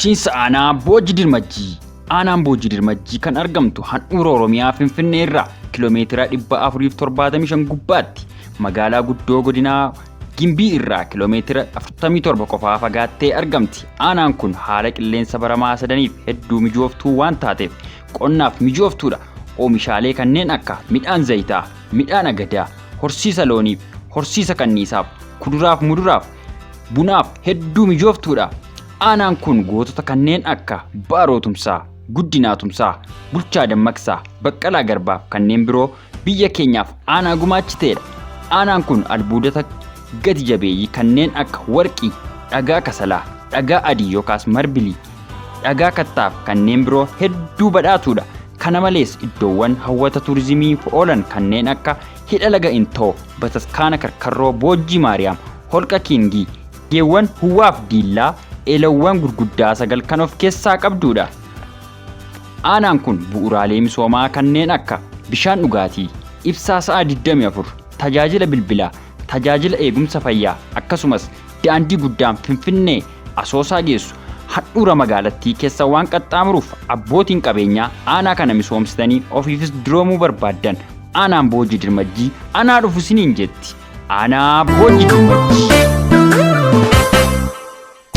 Bulchiinsa Aanaa Boojji Dirmajjii. Aanaan Boojji Dirmajjii kan argamtu handhuura Oromiyaa Finfinnee irraa kiiloomeetira 475 gubbaatti magaalaa guddoo godinaa Gimbii irraa kiiloomeetira 47 qofaa fagaattee argamti. Aanaan kun haala qilleensa baramaa sadaniif hedduu mijooftuu waan taateef qonnaaf mijooftuudha. Oomishaalee kanneen akka midhaan zayitaa, midhaan agadaa, horsiisa looniif, horsiisa kanniisaaf, kuduraaf muduraaf, bunaaf hedduu mijooftuudha. Aanaan kun gootota kanneen akka Baaroo Tumsaa, Guddinaa Tumsaa, Bulchaa Dammaqsaa, Baqqalaa Garbaaf kanneen biroo biyya keenyaaf aanaa gumaachiteedha. Aanaan kun albuudota gati jabeeyyii kanneen akka warqii, dhagaa kasalaa, dhagaa adii yookaas marbilii, dhagaa kattaaf kanneen biroo hedduu badhaatuudha. Kana malees iddoowwan hawwata turizimiif oolan kanneen akka hidha laga Intoo, Bataskaana Karkarroo Boojjii Maariyaam, Holqa Kiingii, Geewwan Huwwaaf Diillaa, eelawwan gurguddaa 9 kan of keessaa qabduudha. Aanaan kun bu'uuraalee misoomaa kanneen akka bishaan dhugaatii, ibsaa sa'a 24, tajaajila bilbilaa, tajaajila eegumsa fayyaa akkasumas daandii guddaan Finfinnee Asoosaa geessu handhuura magaalattii keessa waan qaxxaamuruuf abbootiin qabeenyaa aanaa kana misoomsitanii ofiifis duroomuu barbaaddan aanaan Boojii Dirmajjii anaa dhufu isiniin jetti. Aanaa Boojii Dirmajjii.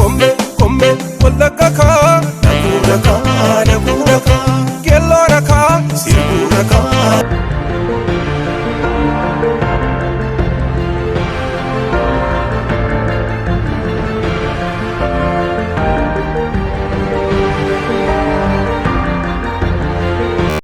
Kombe kombe wallagga kaa dhaquu rakaa dhaquu rakaa keelloo rakaa sirbuu rakaa.